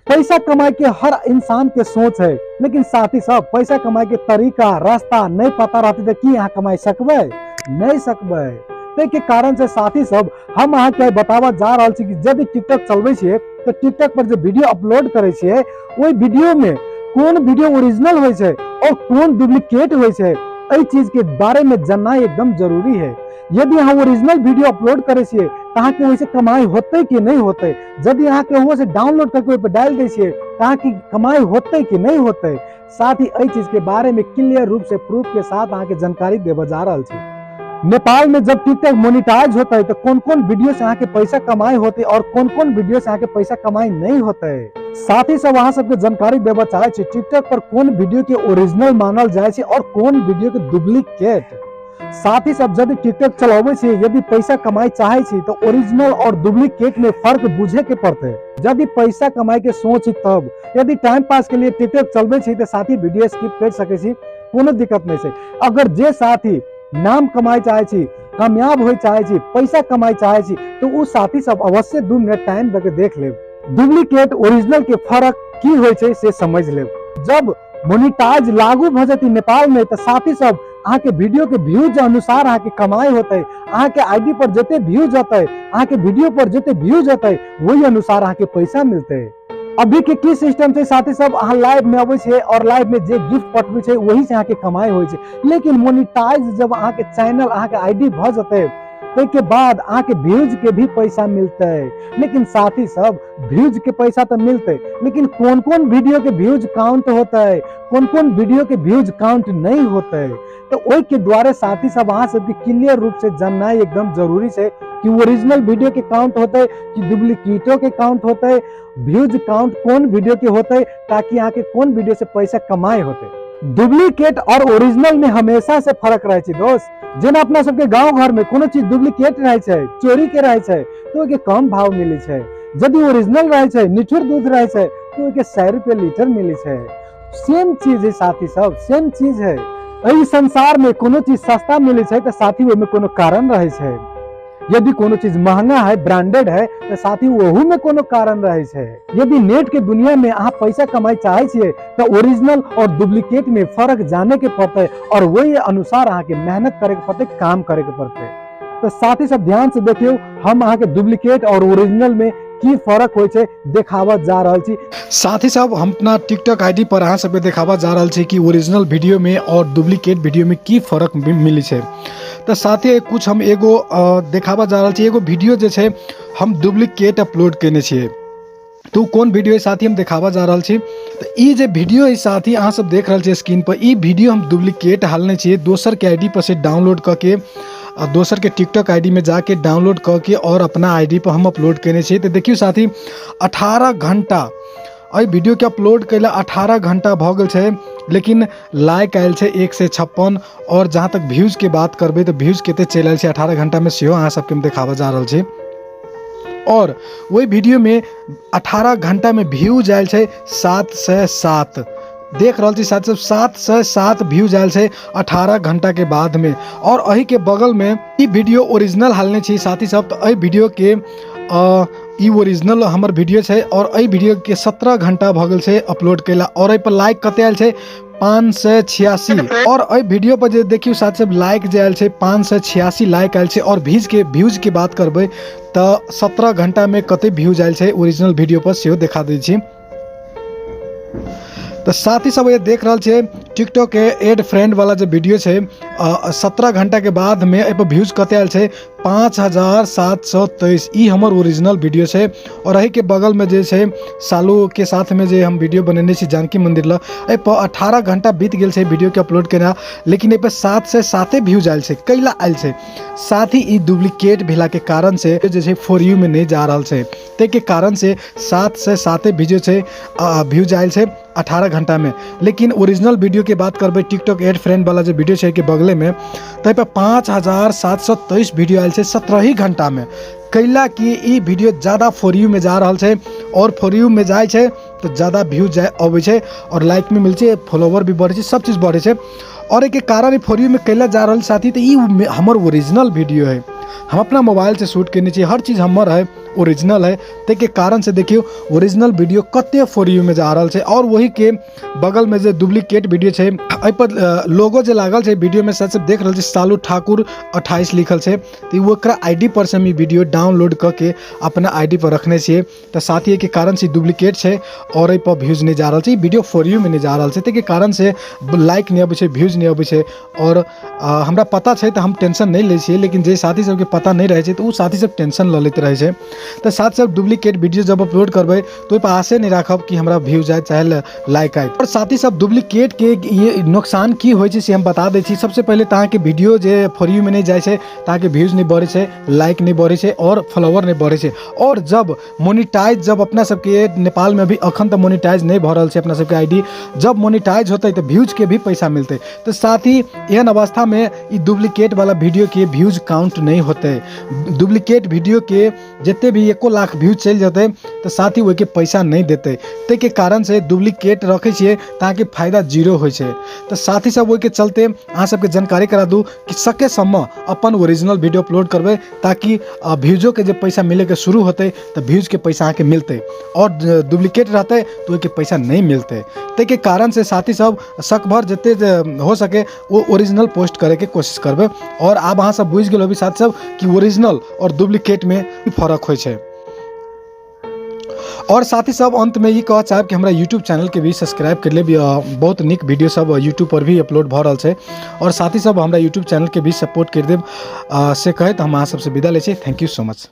पैसा कमाए के हर इंसान के सोच है, लेकिन साथी सब पैसा कमाए के तरीका रास्ता नहीं पता रहते तो की अहाँ कमाई सकबै? नहीं सकबै। ताहि के कारण से साथी सब हम अहाँ के बताबऽ जा रहल छी कि यदि टिकटॉक चलबै छियै तऽ टिकटॉक पर जे वीडियो अपलोड करै छियै ओहि वीडियो में कोन वीडियो ओरिजिनल होइ छै और कोन डुप्लीकेट होइ छै, एहि चीज के बारे में जानना एकदम जरूरी है। यदि अहाँ ओरिजिनल वीडियो अपलोड करै छियै तऽ अहाँके ओहिसँ कमाई होतै कि नहि होतै, यदि अहाँ केहू से डाउनलोड करके ओहि पर डालि दै छियै तऽ अहाँके कमाई होतै कि नहि होतै। साथ ही एहि चीज के बारे में क्लियर रूप से प्रूफ के साथ अहाँके जानकारी देबऽ जा रहल छी। नेपाल में जब टिकटॉक मोनिटाइज होतै तो कौन कौन वीडियो से अहाँके पैसा कमाई होतै और कौन कौन वीडियो से अहाँके पैसा कमाई नहीं होतै। साथ ही सब अहाँ सबके जानकारी देबऽ चाहै छी टिकटॉक पर कोन वीडियो के ओरिजिनल मानल जाइ छै और कोन वीडियो के डुप्लीकेट। साथ ही सब यदि टिकटॉक चलाबै छी, यदि पैसा कमाई चाहे छी तो ओरिजिनल और डुप्लीकेट में फर्क बुझे के पड़तै। यदि पैसा कमाई के सोच तब, यदि टाइम पास के लिए टिकटॉक चलबै छी तो साथी वीडियो स्किप कर सकै छी, कोनो दिक्कत नहीं छै। अगर जे साथी नाम कमाई चाहे छी, कामयाब होय चाहे छी, पैसा कमाई चाहे छी तो उ साथी सब अवश्य 2 मिनट टाइम दके देख लेब। डुप्लीकेट ओरिजिनल के फर्क की होइ छै से समझ लेब। जब मोनिटाइज लागू भ जेतै नेपाल में तो साथी सब अहाँ के वीडियो के व्यूज अनुसार अहाँ के कमाई होतै, अहाँ के आईडी पर जते व्यूज अतै, अहाँ के वीडियो पर जते व्यूज अतै वही अनुसार अहाँ के पैसा मिलतै। अभी के की सिस्टम छै साथी सब, अहाँ लाइव में अबै छै और लाइव में जे गिफ्ट पठबै छै वही से अहाँ के कमाई होइ छै। लेकिन मोनिटाइज जब अहाँ के चैनल अहाँ के आईडी भ जेतै ताहि के बाद अहाँ के व्यूज के भी पैसा मिलतै। लेकिन साथी सब व्यूज के पैसा तो मिलतै, लेकिन कौन कौन वीडियो के व्यूज काउंट होतै, कौन कौन वीडियो के व्यूज काउंट नहीं होतै, तो ओहि के द्वारे साथी सब अहाँ सबके क्लियर रूप से जानना एकदम जरूरी छै कि ओरिजिनल वीडियो के काउंट होतै कि डुप्लीकेटो के काउंट होतै, व्यूज काउंट कौन वीडियो के होतै, ताकि अहाँ के कौन वीडियो से पैसा कमाई होतै। डुप्लीकेट और ओरिजिनल में हमेशा से फर्क रहै छै दोस्त। जेना अपना सबके गांव घर में कोनो चीज डुप्लीकेट रहै छै, चोरी के रहै छै तो ओहिके कम भाव मिलै छै। यदि ओरिजिनल रहै छै, निठुर दूध रहै छै तो ओहिके 100 रुपये लीटर मिलै छै। सेम चीज है साथी सब, सेम चीज है। एहि संसार में कोनो चीज सस्ता मिलै छै तो साथी ओहिमे कोनो कारण रहै छै। यदि कोनो चीज महंगा है, ब्रांडेड है तो साथी ओहू में कोनो कारण रहै छै। यदि नेट के दुनिया में अहाँ पैसा कमाई चाहे छियै तो ओरिजिनल और डुप्लीकेट में फर्क जाने के पड़तै और वही अनुसार अहाँ के मेहनत करे के पड़तै, काम करे के पड़तै। तो साथी सब ध्यान से देखियौ, हम अहाँ के डुप्लीकेट और ओरिजिनल में की फर्क होइ छै देखाबऽ जा रहल छी। साथी सब हम अपना टिकटॉक आईडी पर अहाँ सबके देखाबऽ जा रहल छी कि ओरिजिनल वीडियो में और डुप्लीकेट वीडियो में की फर्क मिलै छै। तऽ साथी कुछ हम एगो देखाबऽ जा रहल छी, एगो वीडियो जे छै हम डुप्लीकेट अपलोड केने छियै। तो कोन वीडियो है साथी हम देखाबऽ जा रहल छी। तऽ ई जे वीडियो है साथी अहाँ सब देख रहल छियै स्क्रीन पर, ई वीडियो हम डुप्लीकेट हालने छियै, दोसर के आईडी पर से डाउनलोड कऽ के आ दोसर के टिकटॉक आईडी में जाके डाउनलोड कऽ के और अपना आईडी पर हम अपलोड केने छियै। तऽ देखियौ साथी 18 घंटा एहि वीडियो के अपलोड कयला 18 घंटा भऽ गेल छै, लेकिन लाइक आयल छै 156 और जहाँ तक व्यूज के बात करबै तऽ व्यूज कते चलि आयल छै 18 घंटा में सेहो अहाँ सबके हम देखाबऽ जा रहल छी। और ओहि वीडियो में 18 घंटा में व्यूज आयल छै 707, देख रहल छी साथी सब 707 व्यूज आयल छै 18 घंटा के बाद में। और एहि के बगल में ई वीडियो ओरिजिनल हालने छी साथी सब, तऽ एहि वीडियो के ई ओरिजिनल हमर वीडियो छै और एहि वीडियो के 17 घंटा भऽ गेल छै अपलोड कयला और एहि पर लाइक कते आयल छै 586। और एहि वीडियो पर जे देखियौ साथी सब लाइक जे आयल छै 586 लाइक आयल छै। और व्यूज के बात करबै तऽ 17 घंटा में कते व्यूज आयल छै ओरिजिनल वीडियो पर सेहो देखा दै छी। तऽ साथी सब ये देख रहल छियै टिकटॉक के एड फ्रेंड वाला जे वीडियो छै, 17 घंटा के बाद में एहि पर व्यूज कते आयल छै 5723। ई हमर ओरिजिनल वीडियो छै। और एहि के बगल में जे छै सालू के साथ में जे हम वीडियो बनेने छी जानकी मंदिर ल, एहि पर 18 घंटा बीत गेल छै वीडियो के अपलोड केना, लेकिन एहि पर 707 व्यूज आयल छै। कैला आयल छै साथ ही ई डुप्लीकेट भेला के कारण से जे छै फॉर you में नहीं जा रहल छै, ताहि के कारण से 707 वीडियो छै, व्यूज आयल छै 18 घंटा में। लेकिन ओरिजिनल वीडियो के बात करबै टिकटॉक एड फ्रेंड वाला जे वीडियो छै के बगले में, ताहि पर 5723 वीडियो आयल छै 17 ही घंटा में। कैला कि ई वीडियो ज़्यादा फॉर you में जा रहल छै और फॉर you में जाइ छै तऽ ज़्यादा व्यूज जाय अबै छै और लाइक भी मिलै छै, फॉलोवर भी बढ़ै छै, सब चीज बढ़ै छै। और एहिके कारण ई फॉर you में कैला जा रहल साथी, तऽ ई हमर ओरिजिनल वीडियो है, हम अपना मोबाइल से शूट केने छी, हर चीज हमर है। ओरिजिनल है। ताहिके कारण से देखियौ ओरिजिनल वीडियो कते फॉर you में जा रहल छै और वही के बगल में जे डुप्लीकेट वीडियो छै एहि पर लोगो जे लागल छै वीडियो में, शायद सब देख रहल छी सालू ठाकुर 28 लिखल छै, तऽ ओकरा आईडी पर से हम ई वीडियो डाउनलोड कऽ के अपना आईडी पर रखने छियै। तऽ साथ ही एहिके कारण से डुप्लीकेट छै और एहि पर व्यूज नहि जा रहल छै, ई वीडियो फॉर you में नहि जा रहल छै, ताहिके कारण से लाइक नहि अबै छै, व्यूज नहि अबै छै। और हमरा पता छै तऽ हम टेंशन नहि लै छियै, लेकिन जे साथी सबके पता नहि रहै छै तऽ ओ साथी सब टेंशन लऽ लैत रहै छै। तऽ साथ सब डुप्लीकेट वीडियो जब अपलोड करबै तऽ ओहिपर आशे नहि राखब कि हमरा व्यूज आयत चाहे लाइक आयत। और साथी सब डुप्लीकेट के ये नुकसान की होइ छै से हम बता दै छी। सबसे पहिले तऽ अहाँके वीडियो जे फॉर you में नहि जाइ छै तऽ अहाँके व्यूज नहि बढ़ै छै, लाइक नहि बढ़ै छै और फॉलोवर नहि बढ़ै छै। और जब मोनिटाइज, जब अपना सबके नेपालमे अभी अखन तऽ मोनिटाइज नहि भऽ रहल छै अपना सबके आईडी, जब मोनिटाइज होतै तऽ व्यूजके भी पैसा मिलतै। तऽ साथ ही एहन अवस्थामे ई डुप्लीकेट वाला वीडियोके व्यूज काउंट नहि होतै। डुप्लीकेट वीडियोके जते भी 1 लाख व्यूज चलि जेतै तऽ साथ ही ओहिके पैसा नहि देतै। ताहिके कारण से डुप्लीकेट रखै छियै तऽ अहाँके फायदा जीरो होइ छै। तऽ साथ ही सब ओहिके चलते अहाँ सबके जानकारी करा दू कि सके सम्म अपन ओरिजिनल वीडियो अपलोड करबै ताकि व्यूजोके जे पैसा मिलैके शुरू होतै तऽ व्यूजके पैसा अहाँके मिलतै, और डुप्लीकेट रहतै तऽ ओहिके पैसा नहि मिलतै। ताहिके कारण से साथी सब सकभर जते हो सके वो ओरिजिनल पोस्ट करैके कोशिश करबै। और आब अहाँ सब बुझि गेल होबै साथी सब कि ओरिजिनल और डुप्लीकेटमे फरक होइ छै। और साथी सब अंत में ई कह चाहब कि हमरा यूट्यूब चैनल के भी सब्सक्राइब कर लेब, बहुत नीक वीडियो सब यूट्यूब पर भी अपलोड भऽ रहल छै। और साथी सब हमरा यूट्यूब चैनल के भी सपोर्ट कर देब, से कहैत हम अहाँ सबसे विदा लै छी। Thank you so much.